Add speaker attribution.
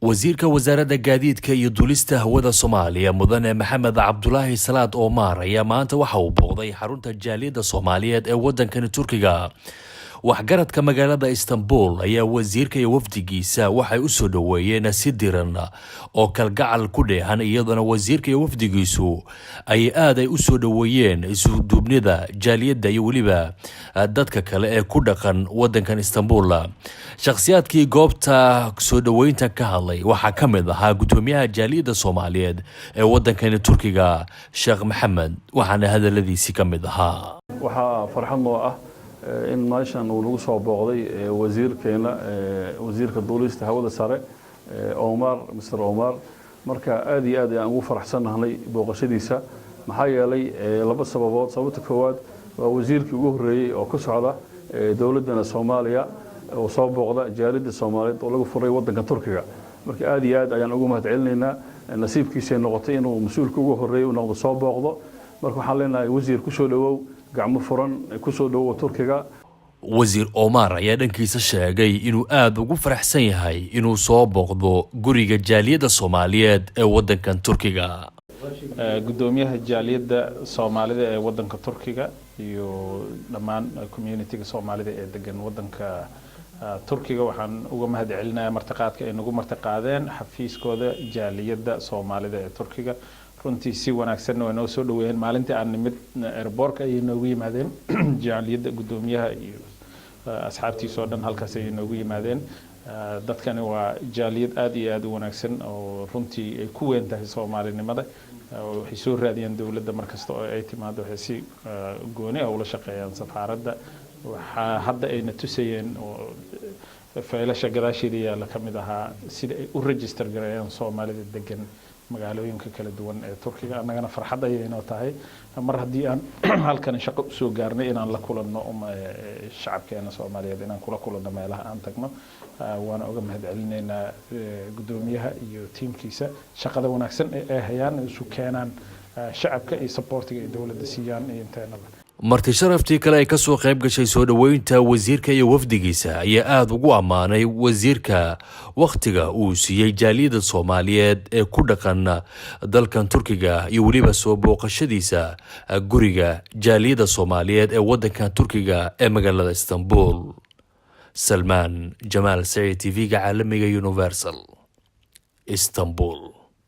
Speaker 1: Wasiirka Wasaaradda Gaadiidka iyo Duulista Hawada Soomaaliya, Mudane Maxamed Cabdulaahi Salaad Omar, ayaa maanta waxa uu booqday xarunta jaaliyadda Soomaaliyeed ee waddankani Turkiga. Waxgaradka magaalada Istanbul ayaa wasiirka iyo wafdigiisa waxay u soo dhoweeyeen si diran oo kalgacal ku dheehan, iyadoona wasiirka iyo wafdigiisu ay aad ay u soo dhoweeyeen isuduubnida jaaliyadda iyo weliba dadka kale ee ku dhaqan wadankan Istanbul. Shakhsiyaadkii goobta soo dhoweynta ka hadlay waxaa ka mid ahaa guddoomiyaha jaaliyadda Soomaaliyeed ee wadankani Turkiga, Sheekh Maxamed, waxaana hadaladiisii ka mid ahaa:
Speaker 2: Waxaa farxad noo ah in meeshan uu nagu soo booqday wasiirkeena, wasiirka duulista hawada sare, Omar, Mr Omar. Marka aad iyo aad ayaan ugu faraxsannahnay booqashadiisa, maxaa yeelay laba sababood. Sababta koowaad, waa wasiirkii ugu horreeyey oo ka socda dowladdana Soomaaliya oo soo booqda jaaliyadda Soomaaliyeed oo lagu furay waddanka Turkiga. Marka aad iyo aad ayaan ugu mahad celinaynaa. Nasiibkiisay noqotay inuu mas-uulka ugu horreeyey u noqdo soo booqdo. Marka waxaan leenahay, wasiir, kusoo dhowow gacmo furan, kusoo dhowow Turkiga.
Speaker 1: Wasiir Omar ayaa dhankiisa sheegay inuu aada ugu faraxsan yahay inuu soo booqdo guriga jaaliyadda Soomaaliyeed ee waddankan Turkiga.
Speaker 3: Guddoomiyaha jaaliyadda Soomaalida ee waddanka Turkiga iyo dhammaan community-ga Soomaalida ee degan waddanka Turkiga, waxaan uga mahad celinayaa martiqaadka ay nagu martiqaadeen xafiiskooda jaaliyadda Soomaalida ee Turkiga. Runtii si wanaagsanna way noo soo dhaweeyeen. Maalintii aan nimid airport-ka ayay noogu yimaadeen jaaliyadda, guddoomiyaha iyo asxaabtiisa oo dhan halkaas ayay noogu yimaadeen. Dadkani waa jaaliyad aad iyo aad u wanaagsan oo runtii ay ku weyn tahay Soomaalinimada. Waxay soo raadiyaan dowladda mar kasta oo ay timaado, waxay si gooni ah ula shaqeeyaan safaaradda. Waxaa hadda ayna tusayeen oo faylasha gadaasheeda yaalla ka mid ahaa sida ay u register gareeyaan Soomaalida degan magaalooyinka kala duwan ee Turkiga. Annagana farxad ayay inoo tahay mar haddii aan halkan shaqo usoo gaarnay inaan la kulanno shacabkeena Soomaaliyeed, inaan kula kulanno meelaha aan tagno. Waana uga mahad celinaynaa guddoomiyaha iyo tiimkiisa shaqada wanaagsan ee ay hayaan, isu keenaan shacabka iyo support-iga ay dowladda siiyaan iyo inteenaba.
Speaker 1: Marti sharaftii kale ay kasoo qayb gashay soo dhoweynta wasiirka iyo wafdigiisa ayaa aada ugu ammaanay wasiirka wakhtiga uu siiyey jaaliyadda Soomaaliyeed ee ku dhaqan dalkan Turkiga iyo weliba soo booqashadiisa guriga jaaliyadda Soomaaliyeed ee waddankan Turkiga ee magaalada Istanbul. Salmaan Jamaal Saciid, TV-ga caalamiga Universal, Istanbul.